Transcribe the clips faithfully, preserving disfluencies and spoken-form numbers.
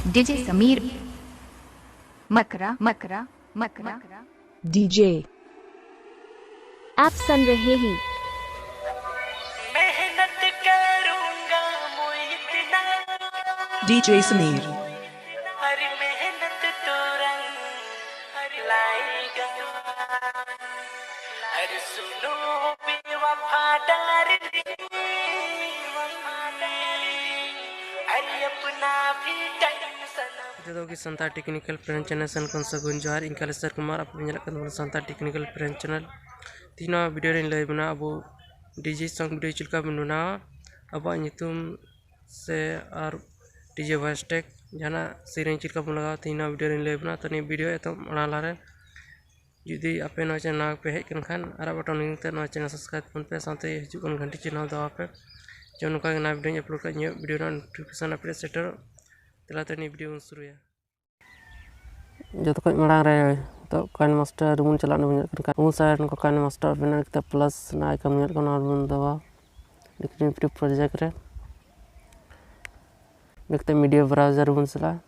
DJ Sameer. मकरा मकरा मकरा। डीजे। आप सुन रहे हैं मेहनत करूंगा मैं इतना। डीजे समीर। अरे मेहनत तो रंग लाएगा। अरे सुनो बेवफा डार्लिंग, अरे अपना भी टाइम सनम। ᱡᱚᱛᱚ ᱜᱮ ᱥᱟᱱᱛᱟᱲ ᱴᱮᱠᱱᱤᱠᱮᱞ ᱯᱨᱮᱱ ᱪᱮᱱᱮᱞ ᱥᱮᱱ ᱠᱷᱚᱱ ᱥᱟᱹᱜᱩᱱ ᱡᱚᱦᱟᱨ᱾ ᱤᱧ ᱠᱟᱞᱮᱥᱚᱨ ᱠᱩᱢᱟᱨ, ᱟᱯᱮ ᱯᱮ ᱧᱮᱞᱮᱫ ᱠᱟᱱ ᱛᱟᱵᱚᱱᱟ ᱥᱟᱱᱛᱟᱲ ᱴᱮᱠᱱᱤᱠᱮᱞ ᱯᱨᱮᱱ ᱪᱮᱱᱮᱞ᱾ ᱛᱮᱦᱮᱧ ᱱᱚᱣᱟ ᱵᱷᱤᱰᱤᱭᱳ ᱨᱮᱧ ᱞᱟᱹᱭ ᱟᱵᱚᱱᱟ ᱟᱵᱚ ᱰᱤᱡᱮ ᱥᱚᱝ ᱵᱷᱤᱰᱤᱭᱳ ᱪᱮᱫ ᱞᱮᱠᱟ ᱵᱚᱱ ᱵᱮᱱᱟᱣᱟ, ᱟᱵᱚᱣᱟᱜ ᱧᱩᱛᱩᱢ ᱥᱮ ᱟᱨ ᱰᱤᱡᱮ ᱵᱷᱚᱭᱮᱥ ᱴᱮᱠ ᱡᱟᱦᱟᱱᱟᱜ ᱥᱮᱨᱮᱧ ᱪᱮᱫ ᱞᱮᱠᱟ ᱵᱚᱱ ᱞᱟᱜᱟᱣᱟ, ᱛᱮᱦᱮᱧ ᱱᱚᱣᱟ ᱵᱷᱤᱰᱤᱭᱳ ᱨᱮᱧ ᱞᱟᱹᱭ ᱟᱵᱚᱱᱟ᱾ ᱛᱚ ᱱᱤᱭᱟᱹ ᱵᱷᱤᱰᱤᱭᱳ ᱮᱛᱚᱦᱚᱵ ᱢᱟᱲᱟᱝ ᱞᱟᱦᱟᱨᱮ ᱡᱩᱫᱤ ᱟᱯᱮ ᱱᱚᱣᱟ ᱪᱮᱱᱮᱞ ᱱᱟᱣᱟ ᱯᱮ ᱦᱮᱡ ᱟᱠᱟᱱ ᱠᱷᱟᱱ, ᱟᱨᱟᱜ ᱵᱟᱴᱚᱱ ᱞᱤᱝᱠ ᱛᱮ ᱱᱚᱣᱟ ᱪᱮᱱᱮᱞ ᱥᱟᱵᱥᱠᱨᱟᱭᱤᱵ ᱛᱟᱵᱚᱱ ᱯᱮ, ᱥᱟᱶᱛᱮ ᱦᱤᱡᱩᱜ ᱠᱟᱱ ᱜᱷᱟᱱᱴᱤ ᱪᱤᱱᱦᱟᱹ ᱫᱟᱵᱟᱣ ᱯᱮ, ᱡᱮᱢᱚᱱ ᱱᱚᱝᱠᱟ ᱜᱮ ᱱᱟᱣᱟ ᱵᱷᱤᱰᱤᱭᱳᱧ ᱟᱯᱞᱳᱰ ᱠᱷᱟᱱ ᱤᱧᱟᱹᱜ ᱵᱷᱤᱰᱤᱭᱳ ᱨᱮᱱᱟᱜ ᱱᱳᱴᱤᱯᱷᱤᱠᱮᱥᱚᱱ ᱟᱯᱮ ᱴᱷᱮᱱ ᱥᱮᱴᱮᱨᱚᱜ᱾ ᱛᱮᱞᱟ ᱛᱮ ᱱᱤᱭᱟᱹ ᱵᱷᱤᱰᱤᱭᱳ ᱵᱚᱱ ᱥᱩᱨᱩᱭᱟ᱾ ᱡᱚᱛᱚ ᱠᱷᱚᱱ ᱢᱟᱲᱟᱝ ᱨᱮ ᱱᱤᱛᱚᱜ ᱠᱚᱭᱮᱱ ᱢᱟᱥᱴᱟᱨ ᱨᱮᱵᱚᱱ ᱪᱟᱞᱟᱜ, ᱱᱚᱰᱮ ᱵᱚᱱ ᱧᱮᱞ ᱠᱟᱱ ᱠᱷᱟᱱ ᱩᱱ ᱥᱟᱭ ᱱᱚᱝᱠᱟ ᱠᱚᱭᱮᱱ ᱢᱟᱥᱴᱟᱨ ᱵᱮᱱᱟᱣ ᱠᱟᱛᱮ ᱯᱞᱟᱥ ᱚᱱᱟ ᱟᱭᱠᱚᱱ ᱧᱮᱞᱚᱜ ᱠᱟᱱᱟ, ᱚᱱᱟ ᱨᱮᱵᱚᱱ ᱫᱟᱵᱟᱣᱟ᱾ ᱤᱱᱟᱹ ᱠᱟᱛᱮ ᱯᱨᱤ ᱯᱨᱚᱡᱮᱠᱴ ᱨᱮ, ᱤᱱᱟᱹ ᱠᱟᱛᱮ ᱢᱤᱰᱤᱭᱟ ᱵᱨᱟᱣᱡᱟᱨ ᱨᱮᱵᱚᱱ ᱪᱟᱞᱟᱜᱼᱟ᱾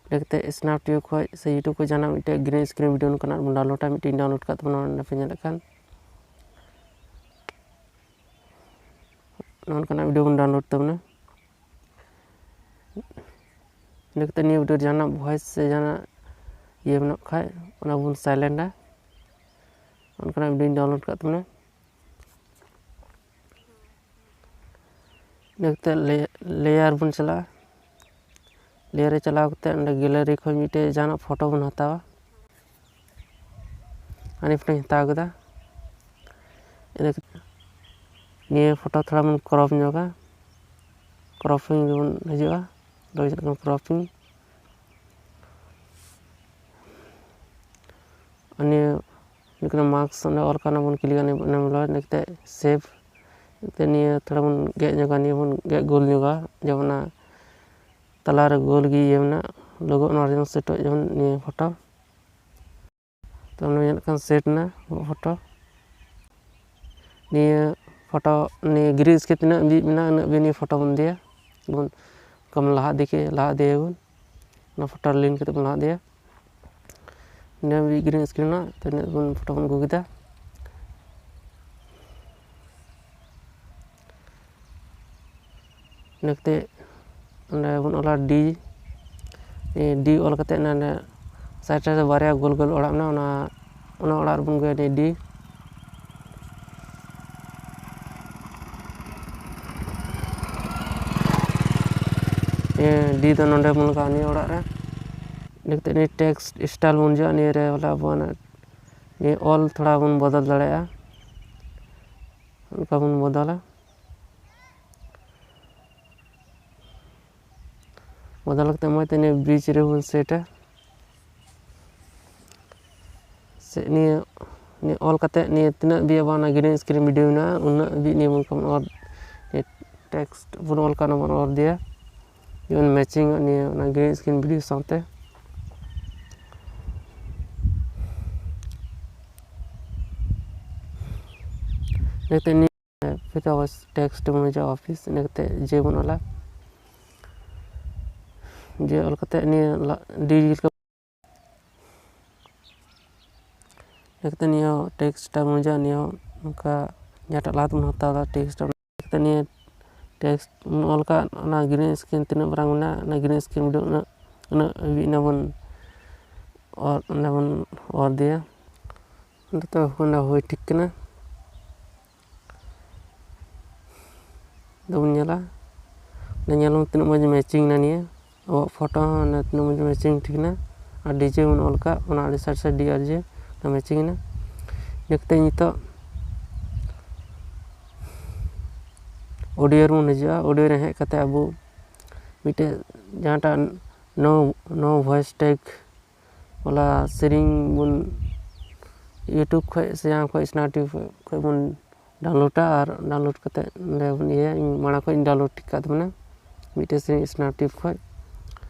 ᱤᱱᱟᱹ ᱠᱟᱛᱮ ᱥᱱᱟᱯ ᱴᱤᱭᱩ ᱠᱷᱚᱱ ᱥᱮ ᱭᱩᱴᱩᱵᱽ ᱠᱷᱚᱱ ᱡᱟᱦᱟᱱᱟᱜ ᱢᱤᱫᱴᱮᱡ ᱜᱨᱤᱱ ᱥᱠᱨᱤᱱ ᱵᱷᱤᱰᱤᱭᱳ ᱱᱚᱝᱠᱟᱱᱟᱜ ᱵᱚᱱ ᱰᱟᱣᱩᱱᱞᱳᱰᱟ, ᱢᱤᱫᱴᱮᱱ ᱰᱟᱣᱩᱱᱞᱳᱰ ᱠᱟᱜ ᱛᱟᱵᱚᱱᱟ, ᱚᱸᱰᱮ ᱯᱮ ᱧᱮᱞᱮᱫ ᱠᱷᱟᱱ ᱱᱚᱜᱼᱚ ᱱᱚᱝᱠᱟᱱᱟᱜ ᱵᱷᱤᱰᱤᱭᱳ ᱵᱚᱱ ᱰᱟᱣᱩᱱᱞᱳᱰ ᱛᱟᱵᱚᱱᱟ᱾ ᱤᱱᱟᱹ ᱠᱟᱛᱮ ᱱᱤᱭᱟᱹ ᱵᱷᱤᱰᱤᱭᱳ ᱨᱮ ᱡᱟᱦᱟᱱᱟᱜ ᱵᱷᱚᱭᱮᱥ ᱥᱮ ᱡᱟᱦᱟᱱᱟᱜ ᱤᱭᱟᱹ ᱢᱮᱱᱟᱜ ᱠᱷᱟᱡ, ᱚᱱᱟ ᱵᱚᱱ ᱥᱟᱭᱞᱮᱱᱴᱟ᱾ ᱚᱱᱠᱟᱱᱟᱜ ᱵᱷᱤᱰᱤᱭᱳᱧ ᱰᱟᱣᱩᱱᱞᱳᱰ ᱠᱟᱜ ᱛᱟᱵᱚᱱᱟ᱾ ᱤᱱᱟᱹ ᱠᱟᱛᱮ ᱞᱮ-, ᱞᱮᱭᱟᱨ ᱵᱚᱱ ᱪᱟᱞᱟᱜᱼᱟ᱾ ᱞᱮᱭᱟᱨ ᱨᱮ ᱪᱟᱞᱟᱣ ᱠᱟᱛᱮ ᱚᱸᱰᱮ ᱜᱮᱞᱟᱨᱤ ᱠᱷᱚᱱ ᱢᱤᱫᱴᱮᱡ ᱡᱟᱦᱟᱱᱟᱜ ᱯᱷᱳᱴᱳ ᱵᱚᱱ ᱦᱟᱛᱟᱣᱟ᱾ ᱟᱨ ᱱᱤᱭᱟᱹ ᱯᱷᱳᱴᱳᱧ ᱦᱟᱛᱟᱣ ᱠᱮᱫᱟ᱾ ᱤᱱᱟᱹ ᱠᱟᱛᱮ ᱱᱤᱭᱟᱹ ᱯᱷᱳᱴᱳ ᱛᱷᱚᱲᱟ ᱵᱚᱱ ᱠᱨᱚᱯ ᱧᱚᱜᱟ᱾ ᱠᱨᱚᱯᱤᱝ ᱨᱮᱵᱚᱱ ᱦᱤᱡᱩᱜᱼᱟ᱾ ᱱᱚᱰᱮ ᱪᱟᱞᱟᱜ ᱠᱟᱱᱟ ᱠᱨᱚᱯᱤᱝ᱾ ᱟᱨ ᱱᱤᱭᱟᱹ ᱦᱩᱭᱩᱜ ᱠᱟᱱᱟ ᱢᱟᱨᱠᱥ, ᱚᱸᱰᱮ ᱚᱞ ᱠᱟᱱᱟ ᱵᱚᱱ ᱠᱞᱤᱠᱟ, ᱤᱱᱟᱹ ᱵᱚᱞᱮ ᱤᱱᱟᱹ ᱠᱟᱛᱮ ᱥᱮᱵᱷ᱾ ᱤᱱᱟᱹ ᱠᱟᱛᱮ ᱱᱤᱭᱟᱹ ᱛᱷᱚᱲᱟ ᱵᱚᱱ ᱜᱮᱫ ᱧᱚᱜᱟ, ᱱᱤᱭᱟᱹ ᱵᱚᱱ ᱜᱮᱫ ᱜᱳᱞ ᱧᱚᱜᱟ, ᱡᱮᱢᱚᱱ ᱚᱱᱟ ᱛᱟᱞᱟᱨᱮ ᱜᱳᱞ ᱜᱮ ᱤᱭᱟᱹ ᱢᱮᱱᱟᱜ, ᱞᱳᱜᱳ, ᱚᱱᱟ ᱡᱮᱢᱚᱱ ᱥᱮᱴᱚᱜ, ᱡᱮᱢᱚᱱ ᱱᱤᱭᱟᱹ ᱯᱷᱳᱴᱳ᱾ ᱛᱚ ᱚᱱᱟ ᱧᱮᱞᱚᱜ ᱠᱟᱱ ᱥᱮᱴ ᱮᱱᱟ ᱟᱵᱚᱣᱟᱜ ᱯᱷᱳᱴᱳ᱾ ᱱᱤᱭᱟᱹ ᱯᱷᱳᱴᱳ, ᱱᱤᱭᱟᱹ ᱜᱨᱮ ᱥᱠᱮᱞ ᱛᱤᱱᱟᱹᱜ ᱵᱤᱡ ᱢᱮᱱᱟᱜᱼᱟ, ᱩᱱᱟᱹᱜ ᱵᱤᱡ ᱱᱤᱭᱟᱹ ᱯᱷᱳᱴᱳ ᱵᱚᱱ ᱤᱫᱤᱭᱟ᱾ ᱡᱮᱢᱚᱱ ᱠᱚᱢ ᱞᱟᱦᱟ ᱤᱫᱤ ᱠᱮᱫ, ᱞᱟᱦᱟ ᱤᱫᱤᱭᱟᱵᱚᱱ᱾ ᱚᱱᱟ ᱯᱷᱳᱴᱳ ᱞᱤᱱ ᱠᱟᱛᱮ ᱵᱚᱱ ᱞᱟᱦᱟ ᱤᱫᱤᱭᱟ᱾ ᱤᱱᱟᱹ ᱢᱤᱫ ᱜᱨᱤᱱ ᱥᱠᱨᱤᱱ ᱨᱮᱱᱟᱜ ᱛᱤᱱᱟᱹᱜ ᱵᱚᱱ ᱯᱷᱳᱴᱳ ᱵᱚᱱ ᱟᱹᱜᱩ ᱠᱮᱫᱟ᱾ ᱤᱱᱟᱹ ᱠᱟᱛᱮ ᱚᱸᱰᱮ ᱵᱚᱱ ᱚᱞᱟ ᱰᱤ᱾ ᱰᱤ ᱚᱞ ᱠᱟᱛᱮ ᱚᱱᱟ ᱥᱟᱭᱤᱰ ᱨᱮ ᱵᱟᱨᱭᱟ ᱜᱳᱞ ᱜᱳᱞ ᱚᱲᱟᱜ ᱢᱮᱱᱟᱜᱼᱟ, ᱚᱱᱟ ᱚᱱᱟ ᱚᱲᱟᱜ ᱨᱮᱵᱚᱱ ᱟᱹᱜᱩᱭᱟ ᱱᱤᱭᱟᱹ ᱰᱤ᱾ ᱱᱤᱭᱟᱹ ᱰᱤ ᱫᱚ ᱱᱚᱰᱮ ᱵᱚᱱ ᱞᱟᱜᱟᱣᱟ, ᱱᱤᱭᱟᱹ ᱚᱲᱟᱜ ᱨᱮ᱾ ᱤᱱᱟᱹ ᱠᱟᱛᱮ ᱱᱤᱭᱟᱹ ᱴᱮᱠᱥᱴ ᱥᱴᱟᱭᱤᱞ ᱵᱚᱱ ᱦᱤᱡᱩᱜᱼᱟ, ᱱᱤᱭᱟᱹ ᱨᱮ ᱵᱚᱞᱮ ᱟᱵᱚᱣᱟᱜ ᱱᱤᱭᱟᱹ ᱚᱞ ᱛᱷᱚᱲᱟ ᱵᱚᱱ ᱵᱚᱫᱚᱞ ᱫᱟᱲᱮᱭᱟᱜᱼᱟ᱾ ᱚᱱᱠᱟ ᱵᱚᱱ ᱵᱚᱫᱚᱞᱟ᱾ ᱵᱚᱫᱚᱞ ᱠᱟᱛᱮ ᱢᱚᱡᱽ ᱛᱮ ᱱᱤᱭᱟᱹ ᱵᱨᱤᱡᱽ ᱨᱮᱵᱚᱱ ᱥᱮᱴᱟ᱾ ᱥᱮ ᱱᱤᱭᱟᱹ, ᱱᱤᱭᱟᱹ ᱚᱞ ᱠᱟᱛᱮ ᱱᱤᱭᱟᱹ ᱛᱤᱱᱟᱹᱜ ᱦᱟᱹᱵᱤᱡ ᱟᱵᱚ ᱚᱱᱟ ᱜᱨᱤᱱ ᱥᱠᱨᱤᱱ ᱵᱷᱤᱰᱤᱭᱳ ᱢᱮᱱᱟᱜᱼᱟ, ᱩᱱᱟᱹᱜ ᱦᱟᱹᱵᱤᱡ ᱱᱤᱭᱟᱹ ᱵᱚᱱ ᱚᱞ, ᱱᱤᱭᱟᱹ ᱴᱮᱠᱥᱴ ᱵᱚᱱ ᱚᱞ ᱠᱟᱜ, ᱚᱱᱟ ᱵᱚᱱ ᱚᱞ ᱤᱫᱤᱭᱟ᱾ ᱡᱮᱢᱚᱱ ᱢᱮᱪᱤᱝ ᱚᱜ ᱱᱤᱭᱟᱹ ᱚᱱᱟ ᱜᱨᱤᱱ ᱥᱠᱨᱤᱱ ᱵᱷᱤᱰᱤᱭᱳ ᱥᱟᱶᱛᱮ᱾ ᱤᱱᱟᱹ ᱠᱟᱛᱮ ᱱᱤᱭᱟᱹ ᱯᱷᱤᱨ ᱟᱵᱟᱨ ᱴᱮᱠᱥᱴ ᱵᱚᱱ ᱦᱤᱡᱩᱜᱼᱟ ᱚᱯᱷᱤᱥ, ᱤᱱᱟᱹ ᱠᱟᱛᱮ ᱡᱮ ᱵᱚᱱ ᱚᱞᱟ᱾ ᱡᱮ ᱚᱞ ᱠᱟᱛᱮ ᱱᱤᱭᱟᱹ ᱞᱟ-, ᱰᱤ ᱞᱮᱠᱟ ᱤᱱᱟᱹ ᱠᱟᱛᱮ ᱱᱤᱭᱟᱹ ᱴᱮᱠᱥᱴ ᱴᱟᱜ ᱵᱚᱱ ᱦᱤᱡᱩᱜᱼᱟ, ᱱᱤᱭᱟᱹ ᱦᱚᱸ ᱱᱚᱝᱠᱟ ᱡᱟᱦᱟᱸᱴᱟᱜ ᱞᱟᱦᱟ ᱛᱮᱵᱚᱱ ᱦᱟᱛᱟᱣ ᱮᱫᱟ ᱴᱮᱠᱥᱴ, ᱤᱱᱟᱹ ᱠᱟᱛᱮ ᱱᱤᱭᱟᱹ ᱴᱮᱠᱥᱴ ᱵᱚᱱ ᱚᱞ ᱠᱟᱜ, ᱚᱱᱟ ᱜᱨᱤᱱ ᱥᱠᱨᱤᱱ ᱛᱤᱱᱟᱹᱜ ᱢᱟᱨᱟᱝ ᱢᱮᱱᱟᱜᱼᱟ, ᱚᱱᱟ ᱜᱨᱤᱱ ᱥᱠᱨᱤᱱ ᱩᱰᱩᱠ ᱩᱱᱟᱹᱜ, ᱩᱱᱟᱹᱜ ᱦᱟᱹᱵᱤᱡ ᱚᱱᱟ ᱵᱚᱱ ᱚᱞ, ᱚᱸᱰᱮ ᱵᱚᱱ ᱚᱞ ᱤᱫᱤᱭᱟ᱾ ᱱᱤᱛᱚᱜ ᱚᱱᱟ ᱦᱩᱭ ᱴᱷᱤᱠ ᱠᱟᱱᱟ᱾ ᱫᱚᱵᱚᱱ ᱧᱮᱞᱟ, ᱚᱸᱰᱮ ᱧᱮᱞ ᱢᱮ ᱛᱤᱱᱟᱹᱜ ᱢᱚᱡᱽ ᱢᱮᱪᱤᱝ ᱮᱱᱟ ᱱᱤᱭᱟᱹ᱾ ᱟᱵᱚᱣᱟᱜ ᱯᱷᱳᱴᱳ ᱦᱚᱸ ᱚᱱᱟ ᱛᱤᱱᱟᱹᱜ ᱢᱚᱡᱽ ᱢᱮᱪᱤᱝ ᱴᱷᱤᱠ ᱮᱱᱟ᱾ ᱟᱨ ᱰᱤᱡᱮ ᱵᱚᱱ ᱚᱞ ᱠᱟᱜ, ᱚᱱᱟ ᱟᱹᱰᱤ ᱥᱟᱭᱤᱰ ᱥᱟᱭᱤᱰ ᱰᱤ ᱟᱨ ᱡᱮ ᱚᱱᱟ ᱢᱮᱪᱤᱝ ᱮᱱᱟ᱾ ᱤᱱᱟᱹ ᱠᱟᱛᱮ ᱱᱤᱛᱚᱜ ᱚᱰᱤᱭᱳ ᱨᱮᱵᱚᱱ ᱦᱤᱡᱩᱜᱼᱟ᱾ ᱚᱰᱤᱭᱳ ᱨᱮ ᱦᱮᱡ ᱠᱟᱛᱮ ᱟᱵᱚ ᱢᱤᱫᱴᱮᱡ ᱡᱟᱦᱟᱸᱴᱟᱜ no, no voice track ᱵᱟᱞᱟ ᱥᱮᱨᱮᱧ ᱵᱚᱱ YouTube ᱠᱷᱚᱡ ᱥᱮ ᱡᱟᱦᱟᱸ ᱠᱷᱚᱡ ᱥᱱᱟᱴᱤ ᱠᱷᱚᱡ ᱵᱚᱱ ᱰᱟᱣᱩᱱᱞᱳᱰᱟ ᱟᱨ ᱰᱟᱣᱩᱱᱞᱳᱰ ᱠᱟᱛᱮ ᱱᱚᱸᱰᱮ ᱵᱚᱱ ᱤᱭᱟᱹᱭᱟ᱾ ᱤᱧ ᱢᱟᱲᱟᱝ ᱠᱷᱚᱡ ᱤᱧ ᱰᱟᱣᱩᱱᱞᱳᱰ ᱴᱷᱤᱠ ᱠᱟᱜ ᱛᱟᱵᱚᱱᱟ ᱢᱤᱫᱴᱮᱡ ᱥᱮᱨᱮᱧ ᱥᱱᱟᱯ ᱴᱤᱯ ᱠᱷᱚᱡ᱾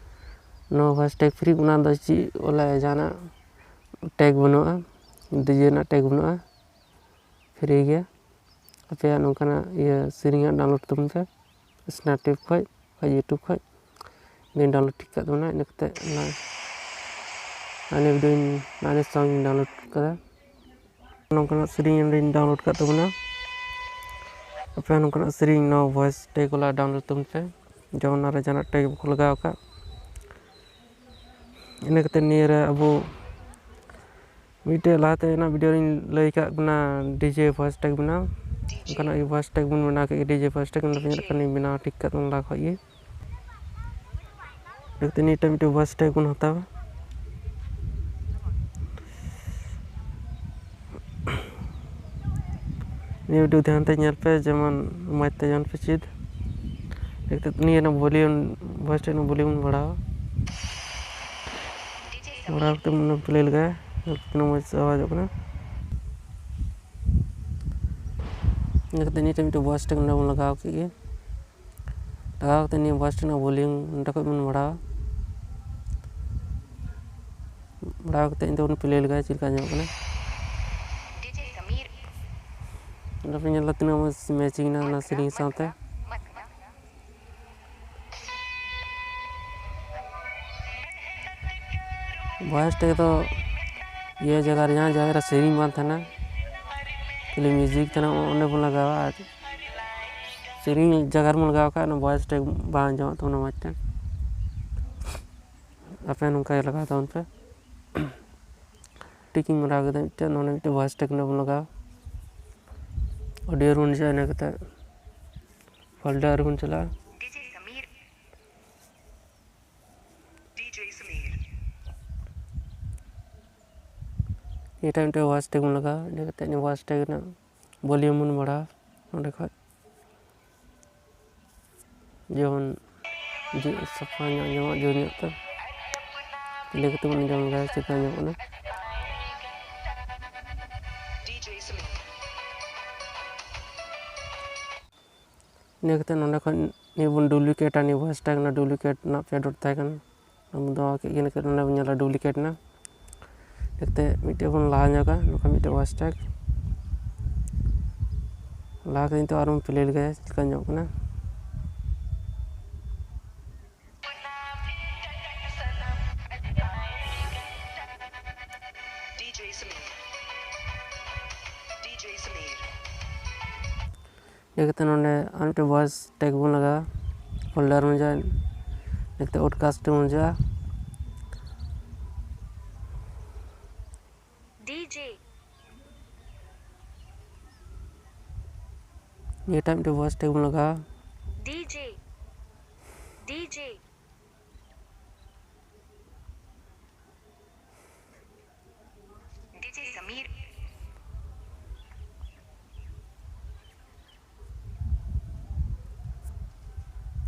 ᱱᱚᱣᱟ ᱵᱷᱚᱭᱮᱥ ᱴᱮᱜᱽ ᱯᱷᱨᱤ, ᱚᱱᱟ ᱫᱚ ᱪᱮᱫ ᱵᱚᱞᱮ ᱡᱟᱦᱟᱱᱟᱜ ᱴᱮᱜᱽ ᱵᱟᱹᱱᱩᱜᱼᱟ, ᱰᱤᱡᱮ ᱨᱮᱱᱟᱜ ᱴᱮᱜᱽ ᱵᱟᱹᱱᱩᱜᱼᱟ, ᱯᱷᱨᱤ ᱜᱮᱭᱟ᱾ ᱟᱯᱮᱭᱟᱜ ᱱᱚᱝᱠᱟᱱᱟᱜ ᱤᱭᱟᱹ ᱥᱮᱨᱮᱧ ᱦᱟᱸᱜ ᱰᱟᱣᱩᱱᱞᱳᱰ ᱛᱟᱵᱚᱱ ᱯᱮ ᱥᱱᱟᱯ ᱴᱤᱯ ᱠᱷᱚᱡ, ᱠᱷᱚᱡ YouTube ᱠᱷᱚᱡ᱾ ᱫᱚᱧ ᱰᱟᱣᱩᱱᱞᱳᱰ ᱴᱷᱤᱠ ᱠᱟᱜ ᱛᱟᱵᱚᱱᱟ᱾ ᱤᱱᱟᱹ ᱠᱟᱛᱮ ᱚᱱᱟ ᱟᱹᱱᱤ ᱵᱷᱤᱰᱤᱭᱳᱧ ᱟᱹᱱᱤ ᱥᱚᱝ ᱤᱧ ᱰᱟᱣᱩᱱᱞᱳᱰ ᱠᱟᱫᱟ᱾ ᱱᱚᱝᱠᱟᱱᱟᱜ ᱥᱮᱨᱮᱧ ᱚᱸᱰᱮᱧ ᱰᱟᱣᱩᱱᱞᱳᱰ ᱠᱟᱜ ᱛᱟᱵᱚᱱᱟ᱾ ᱟᱯᱮ ᱦᱚᱸ ᱱᱚᱝᱠᱟᱱᱟᱜ ᱥᱮᱨᱮᱧ ᱱᱚᱣᱟ ᱵᱷᱚᱭᱮᱥ ᱴᱮᱜᱽ ᱵᱟᱞᱟ ᱰᱟᱣᱩᱱᱞᱳᱰ ᱛᱟᱵᱚᱱ ᱯᱮ, ᱡᱮᱢᱚᱱ ᱚᱱᱟᱨᱮ ᱡᱟᱦᱟᱱᱟᱜ ᱴᱮᱜᱽ ᱵᱟᱠᱚ ᱞᱟᱜᱟᱣ ᱟᱠᱟᱫ᱾ ᱤᱱᱟᱹ ᱠᱟᱛᱮ ᱱᱤᱭᱟᱹᱨᱮ ᱟᱵᱚ ᱢᱤᱫᱴᱮᱡ ᱞᱟᱦᱟᱛᱮ ᱨᱮᱱᱟᱜ ᱵᱷᱤᱰᱤᱭᱳ ᱨᱤᱧ ᱞᱟᱹᱭ ᱟᱠᱟᱫ ᱵᱚᱱᱟ ᱰᱤᱡᱮ ᱵᱷᱚᱭᱮᱥ ᱴᱮᱜᱽ ᱵᱮᱱᱟᱣ᱾ ᱚᱱᱠᱟᱱᱟᱜ ᱜᱮ ᱵᱷᱚᱭᱮᱥ ᱴᱮᱜᱽ ᱵᱚᱱ ᱵᱮᱱᱟᱣ ᱠᱮᱫ ᱜᱮ, ᱰᱤᱡᱮ ᱵᱷᱚᱭᱮᱥ ᱴᱮᱜᱽ ᱱᱚᱰᱮ ᱯᱮ ᱧᱮᱞ ᱠᱟᱱ ᱵᱮᱱᱟᱣ ᱴᱷᱤᱠ ᱠᱟᱜ ᱛᱟᱵᱚᱱ ᱞᱟᱦᱟ ᱠᱷᱚᱡ ᱜᱮ᱾ ᱤᱱᱟᱹ ᱠᱟᱛᱮ ᱱᱤᱭᱟᱹᱴᱟᱜ ᱢᱤᱫᱴᱮᱡ ᱵᱷᱚᱭᱮᱥ ᱴᱮᱜᱽ ᱵᱚᱱ ᱦᱟᱛᱟᱣᱟ᱾ ᱱᱤᱭᱟᱹ ᱵᱷᱤᱰᱤᱭᱳ ᱫᱷᱮᱭᱟᱱ ᱛᱮ ᱧᱮᱞ ᱯᱮ, ᱡᱮᱢᱚᱱ ᱢᱚᱡᱽ ᱛᱮ ᱡᱮᱢᱚᱱ ᱯᱮ ᱪᱮᱫ᱾ ᱮᱠᱴᱩ ᱱᱤᱭᱟᱹ ᱨᱮᱱᱟᱜ ᱵᱷᱚᱞᱤᱭᱩᱢ, ᱵᱷᱚᱭᱮᱥ ᱨᱮᱱᱟᱜ ᱵᱷᱚᱞᱤᱭᱩᱢ ᱵᱟᱲᱦᱟᱣᱟ᱾ ᱵᱟᱲᱦᱟᱣ ᱠᱟᱛᱮ ᱢᱚᱱᱮ ᱯᱞᱮ ᱞᱮᱜᱟᱭᱟ, ᱧᱮᱞ ᱯᱮ ᱛᱤᱱᱟᱹᱜ ᱢᱚᱡᱽ ᱟᱣᱟᱡᱚᱜ ᱠᱟᱱᱟ᱾ ᱤᱱᱟᱹ ᱠᱟᱛᱮ ᱱᱤᱭᱟᱹ ᱴᱷᱮᱱ ᱢᱤᱫᱴᱮᱱ ᱵᱷᱚᱭᱮᱥ ᱴᱮᱜᱽ ᱱᱚᱰᱮ ᱵᱚᱱ ᱞᱟᱜᱟᱣ ᱠᱮᱫ ᱜᱮ᱾ ᱞᱟᱜᱟᱣ ᱠᱟᱛᱮ ᱱᱤᱭᱟᱹ ᱵᱷᱚᱭᱮᱥ ᱨᱮᱱᱟᱜ ᱵᱷᱚᱞᱤᱭᱩᱢ ᱱᱚᱰᱮ ᱠᱷᱚᱡ ᱵᱚᱱ ᱵᱟᱲᱦᱟᱣᱟ᱾ ᱵᱟᱲᱦᱟᱣ ᱠᱟᱛᱮ ᱤᱧ ᱫᱚ ᱵᱚᱱ ᱯᱞᱮ ᱞᱮᱜᱟᱭᱟ ᱪᱮᱫ ᱞᱮᱠᱟ ᱟᱸᱡᱚᱢᱚᱜ ᱠᱟᱱᱟ᱾ ᱱᱚᱰᱮ ᱯᱮ ᱧᱮᱞ ᱫᱟ ᱛᱤᱱᱟᱹᱜ ᱢᱚᱡᱽ ᱢᱮᱪᱤᱝ ᱮᱱᱟ ᱚᱱᱟ ᱥᱮᱨᱮᱧ ᱥᱟᱶᱛᱮ᱾ ᱵᱷᱚᱭᱮᱥ ᱴᱮᱜᱽ ᱫᱚ ᱤᱭᱟᱹ ᱡᱟᱭᱜᱟ ᱨᱮ, ᱡᱟᱦᱟᱸ ᱡᱟᱭᱜᱟ ᱨᱮ ᱥᱮᱨᱮᱧ ᱵᱟᱝ ᱛᱟᱦᱮᱱᱟ, ᱠᱷᱟᱹᱞᱤ ᱢᱤᱭᱩᱡᱤᱠ ᱛᱟᱦᱮᱱᱟ, ᱚᱸᱰᱮ ᱵᱚᱱ ᱞᱟᱜᱟᱣᱟ᱾ ᱟᱨ ᱥᱮᱨᱮᱧ ᱡᱟᱭᱜᱟ ᱨᱮᱵᱚᱱ ᱞᱟᱜᱟᱣ ᱠᱷᱟᱡ ᱚᱱᱟ ᱵᱷᱚᱭᱮᱥ ᱴᱮᱜᱽ ᱵᱟᱝ ᱟᱸᱡᱚᱢᱚᱜ ᱛᱟᱵᱚᱱᱟ ᱢᱚᱡᱽ ᱛᱮ᱾ ᱟᱯᱮ ᱱᱚᱝᱠᱟ ᱜᱮ ᱞᱟᱜᱟᱣ ᱛᱟᱵᱚᱱ ᱯᱮ᱾ ᱴᱷᱤᱠ ᱤᱧ ᱢᱟᱨᱟᱣ ᱠᱮᱫᱟ ᱢᱤᱫᱴᱮᱱ, ᱱᱚᱰᱮ ᱢᱤᱫᱴᱮᱱ ᱵᱷᱚᱭᱮᱥ ᱴᱮᱜᱽ ᱱᱚᱰᱮ ᱵᱚᱱ ᱞᱟᱜᱟᱣᱟ᱾ ᱚᱰᱤᱭᱳ ᱨᱮᱵᱚᱱ ᱦᱤᱡᱩᱜᱼᱟ, ᱤᱱᱟᱹ ᱠᱟᱛᱮ ᱯᱷᱳᱞᱰᱟᱨ ᱨᱮᱵᱚᱱ ᱪᱟᱞᱟᱜᱼᱟ᱾ ᱱᱤᱭᱟᱹᱴᱟᱜ ᱢᱤᱫᱴᱮᱱ ᱵᱷᱚᱭᱮᱥ ᱴᱮᱜᱽ ᱵᱚᱱ ᱞᱟᱜᱟᱣᱟ, ᱤᱱᱟᱹ ᱠᱟᱛᱮ ᱱᱤᱭᱟᱹ ᱵᱷᱚᱭᱮᱥ ᱴᱮᱜᱽ ᱨᱮᱱᱟᱜ ᱵᱷᱚᱞᱤᱭᱩᱢ ᱵᱚᱱ ᱵᱟᱲᱦᱟᱣᱟ ᱱᱚᱸᱰᱮ ᱠᱷᱚᱡ᱾ ᱡᱮᱢᱚᱱ ᱡᱮ ᱥᱟᱯᱷᱟ ᱧᱚᱜ ᱟᱸᱡᱚᱢᱚᱜ, ᱡᱳᱨ ᱧᱚᱜ ᱛᱮ ᱯᱞᱮ ᱠᱟᱛᱮ ᱵᱚᱱ ᱟᱸᱡᱚᱢ ᱞᱮᱜᱟᱭᱟ ᱪᱮᱫ ᱞᱮᱠᱟ ᱟᱸᱡᱚᱢᱚᱜ ᱠᱟᱱᱟ᱾ ᱤᱱᱟᱹ ᱠᱟᱛᱮ ᱱᱚᱸᱰᱮ ᱠᱷᱚᱡ ᱱᱤᱭᱟᱹ ᱵᱚᱱ ᱰᱩᱯᱞᱤᱠᱮᱴᱟ, ᱱᱤᱭᱟᱹ ᱵᱷᱚᱭᱮᱥ ᱴᱮᱜᱽ ᱨᱮᱱᱟᱜ ᱰᱩᱯᱞᱤᱠᱮᱴ ᱨᱮᱱᱟᱜ ᱯᱮ ᱰᱚᱴ ᱛᱟᱦᱮᱸ ᱠᱟᱱᱟ, ᱚᱱᱟ ᱵᱚᱱ ᱫᱚᱦᱚ ᱠᱮᱫ ᱜᱮ᱾ ᱤᱱᱟᱹ ᱠᱟᱛᱮ ᱱᱚᱸᱰᱮ ᱵᱚᱱ ᱧᱮᱞᱟ ᱰᱩᱯᱞᱤᱠᱮᱴ ᱮᱱᱟ᱾ ᱤᱱᱟᱹ ᱠᱟᱛᱮ ᱢᱤᱫᱴᱮᱡ ᱵᱚᱱ ᱞᱟᱦᱟ ᱧᱚᱜᱟ, ᱱᱚᱝᱠᱟ ᱢᱤᱫᱴᱮᱡ ᱵᱷᱚᱭᱮᱥ ᱴᱮᱜᱽ ᱞᱟᱦᱟ ᱠᱟᱛᱮ ᱱᱤᱛᱚᱜ ᱟᱨᱚ ᱵᱚᱱ ᱯᱞᱮ ᱞᱮᱜᱟᱭᱟ ᱪᱮᱫ ᱞᱮᱠᱟ ᱧᱚᱜ ᱠᱟᱱᱟ᱾ ᱤᱱᱟᱹ ᱠᱟᱛᱮ ᱱᱚᱰᱮ ᱟᱨ ᱢᱤᱫᱴᱮᱱ voice tag ᱵᱚᱱ ᱞᱟᱜᱟᱣᱟ᱾ Folder ᱵᱚᱱ ᱦᱤᱡᱩᱜᱼᱟ, ᱤᱱᱟᱹ ᱠᱟᱛᱮ podcast ᱵᱚᱱ ᱦᱤᱡᱩᱜᱼᱟ᱾ DJ, ᱱᱤᱭᱟᱹᱴᱟᱜ ᱢᱤᱫᱴᱮᱱ voice tag ᱵᱚᱱ ᱞᱟᱜᱟᱣᱟ᱾ DJ, DJ, DJ Samir.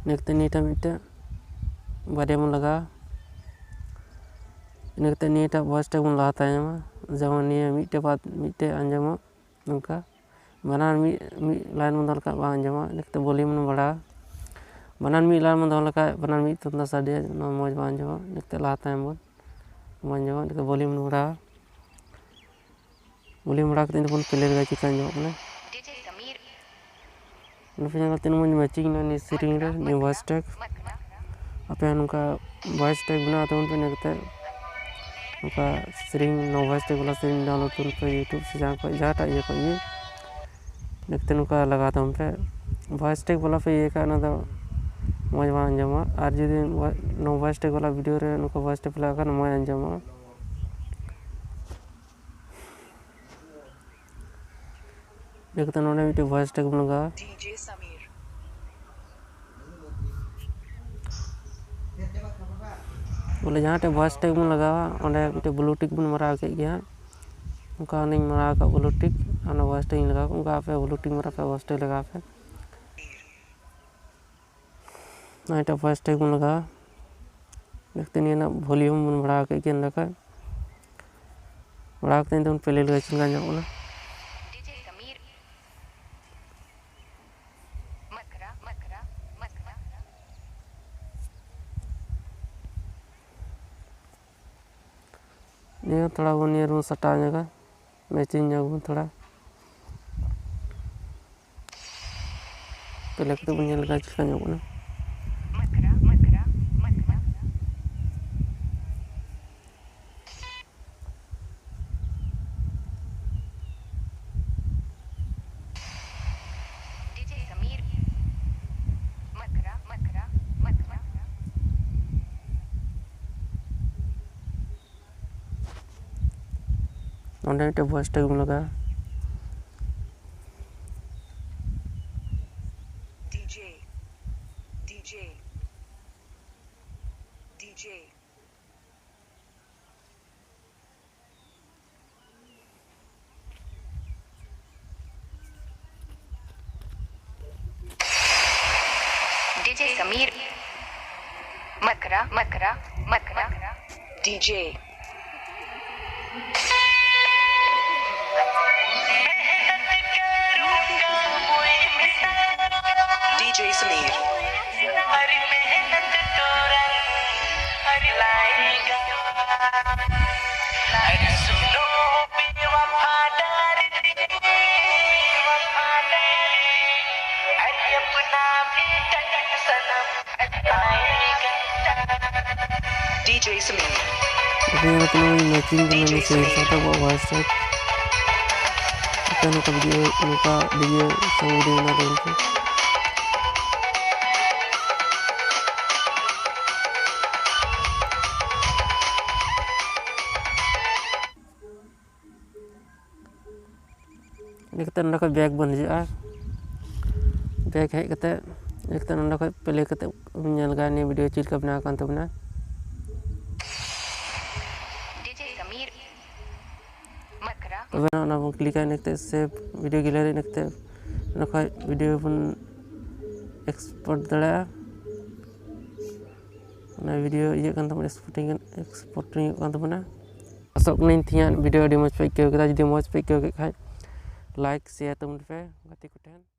ᱤᱱᱟᱹ ᱠᱟᱛᱮ ᱱᱤᱭᱟᱹᱴᱟᱜ ᱢᱤᱫᱴᱮᱱ ᱵᱟᱨᱭᱟ ᱵᱚᱱ ᱞᱟᱜᱟᱣᱟ᱾ ᱤᱱᱟᱹ ᱠᱟᱛᱮ ᱱᱤᱭᱟᱹᱴᱟᱜ voice tag ᱵᱚᱱ ᱞᱟᱦᱟ ᱛᱟᱭᱚᱢᱟ, ᱡᱮᱢᱚᱱ ᱱᱤᱭᱟᱹ ᱢᱤᱫᱴᱮᱡ ᱵᱟᱫ ᱢᱤᱫᱴᱮᱡ ᱟᱸᱡᱚᱢᱚᱜ, ᱱᱚᱝᱠᱟ ᱵᱟᱱᱟᱨ ᱢᱤᱫ, ᱢᱤᱫ line ᱵᱚᱱ ᱫᱚᱦᱚ ᱞᱮᱠᱷᱟᱡ ᱵᱟᱝ ᱟᱸᱡᱚᱢᱚᱜᱼᱟ᱾ ᱤᱱᱟᱹ ᱠᱟᱛᱮ volume ᱵᱚᱱ ᱵᱟᱲᱦᱟᱣᱟ᱾ ᱵᱟᱱᱟᱨ ᱢᱤᱫ line ᱵᱚᱱ ᱫᱚᱦᱚ ᱞᱮᱠᱷᱟᱡ ᱵᱟᱱᱟᱨ ᱢᱤᱫ ᱛᱚᱱᱫᱟ ᱥᱟᱰᱮᱭᱟ, ᱱᱚᱣᱟ ᱢᱚᱡᱽ ᱵᱟᱝ ᱟᱸᱡᱚᱢᱚᱜᱼᱟ᱾ ᱤᱱᱟᱹ ᱠᱟᱛᱮ ᱞᱟᱦᱟ ᱛᱟᱭᱚᱢ ᱵᱚᱱ, ᱵᱟᱝ ᱟᱸᱡᱚᱢᱚᱜᱼᱟ᱾ ᱤᱱᱟᱹ ᱠᱟᱛᱮ volume ᱵᱚᱱ ᱵᱟᱲᱦᱟᱣᱟ᱾ volume ᱵᱟᱲᱦᱟᱣ ᱠᱟᱛᱮ ᱤᱱᱟᱹ ᱵᱚᱱ play ᱞᱮᱜᱟ ᱪᱮᱫ ᱞᱮᱠᱟ ᱟᱸᱡᱚᱢᱚᱜ ᱠᱟᱱᱟ᱾ DJ ᱥᱟᱢᱤᱨ᱾ ᱱᱚᱰᱮ ᱯᱮ ᱧᱮᱞ ᱛᱤᱱᱟᱹᱜ ᱢᱚᱡᱽ matching ᱮᱱᱟ ᱱᱤᱭᱟᱹ ᱥᱮᱨᱮᱧ ᱨᱮ, ᱱᱤᱭᱟᱹ voice tag᱾ ᱟᱯᱮ ᱦᱚᱸ ᱱᱚᱝᱠᱟ voice tag ᱵᱮᱱᱟᱣ ᱛᱟᱵᱚᱱ ᱯᱮ, ᱤᱱᱟᱹ ᱠᱟᱛᱮ ᱱᱚᱝᱠᱟ ᱥᱮᱨᱮᱧ, ᱱᱚᱣᱟ voice tag ᱵᱟᱞᱟ ᱥᱮᱨᱮᱧ download ᱛᱟᱵᱚᱱ ᱯᱮ YouTube ᱥᱮ ᱡᱟᱦᱟᱸ ᱠᱷᱚᱡ, ᱡᱟᱦᱟᱸᱴᱟᱜ ᱤᱭᱟᱹ ᱠᱷᱚᱡ ᱜᱮ᱾ ᱤᱱᱟᱹ ᱠᱟᱛᱮ ᱱᱚᱝᱠᱟ ᱞᱟᱜᱟᱣ ᱛᱟᱵᱚᱱ ᱯᱮ᱾ Voice tag ᱵᱟᱞᱟ ᱯᱮ ᱤᱭᱟᱹ ᱠᱷᱟᱡ ᱚᱱᱟ ᱫᱚ ᱢᱚᱡᱽ ᱵᱟᱝ ᱟᱸᱡᱚᱢᱚᱜᱼᱟ᱾ ᱟᱨ ᱡᱩᱫᱤ ᱱᱚᱣᱟ voice tag ᱵᱟᱞᱟ video ᱨᱮ ᱱᱚᱝᱠᱟ voice tag ᱯᱮ ᱞᱟᱜᱟᱣ ᱠᱷᱟᱱ ᱢᱚᱡᱽ ᱟᱸᱡᱚᱢᱚᱜᱼᱟ᱾ ᱤᱱᱟᱹ ᱠᱟᱛᱮ ᱱᱚᱰᱮ ᱢᱤᱫᱴᱮᱡ voice tag ᱵᱚᱱ ᱞᱟᱜᱟᱣᱟ᱾ DJ ᱥᱟᱢᱤᱨ᱾ ᱵᱚᱞᱮ ᱡᱟᱦᱟᱸ ᱴᱷᱮᱡ voice tag ᱵᱚᱱ ᱞᱟᱜᱟᱣᱟ, ᱚᱸᱰᱮ ᱢᱤᱫᱴᱮᱡ blue tick ᱵᱚᱱ ᱢᱟᱨᱟᱣ ᱠᱮᱫ ᱜᱮ ᱦᱟᱸᱜ᱾ ᱚᱱᱠᱟ ᱚᱱᱮᱧ ᱢᱟᱨᱟᱣ ᱟᱠᱟᱫ blue tick, ᱚᱱᱟ voice tag ᱤᱧ ᱞᱟᱜᱟᱣ ᱠᱟᱜ, ᱚᱱᱠᱟ ᱟᱯᱮ blue tick ᱢᱟᱨᱟᱣ ᱯᱮ, voice tag ᱞᱟᱜᱟᱣ ᱯᱮ᱾ ᱱᱚᱣᱟ ᱴᱟᱜ voice tag ᱵᱚᱱ ᱞᱟᱜᱟᱣᱟ᱾ ᱤᱱᱟᱹ ᱠᱟᱛᱮ ᱱᱤᱭᱟᱹ ᱨᱮᱱᱟᱜ volume ᱵᱚᱱ ᱵᱟᱲᱦᱟᱣ ᱠᱮᱫ ᱜᱮ ᱱᱚᱰᱮ ᱠᱷᱚᱡ᱾ ᱵᱟᱲᱦᱟᱣ ᱠᱟᱛᱮ ᱱᱤᱛᱚᱜ ᱵᱚᱱ play ᱞᱮᱜᱟ ᱪᱮᱫ ᱞᱮᱠᱟ ᱟᱸᱡᱚᱢᱚᱜ ᱠᱟᱱᱟ᱾ DJ ᱥᱟᱢᱤᱨ᱾ ᱢᱟᱛᱨᱟ, ᱢᱟᱛᱨᱟ, ᱢᱟᱛᱨᱟ᱾ ᱱᱤᱭᱟᱹ ᱛᱷᱚᱲᱟ ᱵᱚᱱ, ᱱᱤᱭᱟᱹ ᱨᱮᱵᱚᱱ ᱥᱟᱴᱟᱣ ᱧᱚᱜᱟ, matching ᱧᱚᱜ ᱵᱚᱱ ᱛᱷᱚᱲᱟ᱾ ᱛᱟᱦᱞᱮ ᱠᱟᱛᱮ ᱵᱚᱱ ᱧᱮᱞ ᱞᱮᱜᱟ ᱪᱮᱫ ᱞᱮᱠᱟ ᱧᱚᱜ ᱠᱟᱱᱟ᱾ ᱚᱸᱰᱮ ᱢᱤᱫᱴᱮᱱ voice tag ᱵᱚᱱ ᱞᱟᱜᱟᱣᱟ᱾ DJ, DJ, DJ. DJ Sameer. Makra, Makra, Makra. DJ. DJ Sameer. DJ Sameer. ᱟᱫᱚ ᱧᱮᱞ ᱠᱟᱱᱟ matching ᱠᱟᱱᱟ DJ ᱢᱮᱥᱮ Sameer. ᱥᱟᱶᱛᱮ ᱟᱵᱚᱣᱟᱜ voice tag᱾ ᱟᱯᱮ ᱱᱚᱝᱠᱟ video, ᱱᱚᱝᱠᱟ video, song video ᱵᱮᱱᱟᱣ ᱛᱟᱵᱚᱱ ᱯᱮ᱾ ᱤᱱᱟᱹ ᱠᱟᱛᱮ ᱱᱚᱸᱰᱮ ᱠᱷᱚᱡ back ᱵᱚᱱ ᱦᱤᱡᱩᱜᱼᱟ᱾ Back ᱦᱮᱡ ᱠᱟᱛᱮ, ᱤᱱᱟᱹ ᱠᱟᱛᱮ ᱱᱚᱸᱰᱮ ᱠᱷᱚᱡ play ᱠᱟᱛᱮ ᱵᱚᱱ ᱧᱮᱞ ᱞᱮᱜᱟ ᱱᱤᱭᱟᱹ video ᱪᱮᱫ ᱞᱮᱠᱟ ᱵᱮᱱᱟᱣ ᱠᱟᱱ ᱛᱟᱵᱚᱱᱟ᱾ DJ Sameer. Makra. ᱛᱚᱵᱮ ᱚᱱᱟ ᱵᱚᱱ click ᱟ, ᱤᱱᱟᱹ ᱠᱟᱛᱮ save video gallery, ᱤᱱᱟᱹ ᱠᱟᱛᱮ ᱚᱸᱰᱮ ᱠᱷᱚᱡ video ᱵᱚᱱ export ᱫᱟᱲᱮᱭᱟᱜᱼᱟ᱾ ᱚᱱᱟ video ᱤᱭᱟᱹᱜ ᱠᱟᱱ ᱛᱟᱵᱚᱱᱟ, exporting, exporting ᱚᱜ ᱠᱟᱱ ᱛᱟᱵᱚᱱᱟ᱾ ᱟᱥᱚᱜ ᱠᱟᱹᱱᱟᱹᱧ ᱛᱮᱦᱮᱧᱟᱜ video ᱟᱹᱰᱤ ᱢᱚᱡᱽ ᱯᱮ ᱟᱹᱭᱠᱟᱹᱣ ᱠᱮᱫᱟ᱾ ᱡᱩᱫᱤ ᱢᱚᱡᱽ ᱯᱮ ᱟᱹᱭᱠᱟᱹᱣ ᱠᱮᱫ ᱠᱷᱟᱡ, like, share ᱛᱟᱵᱚᱱ ᱯᱮ ᱜᱟᱛᱮ ᱠᱚ ᱴᱷᱮᱱ᱾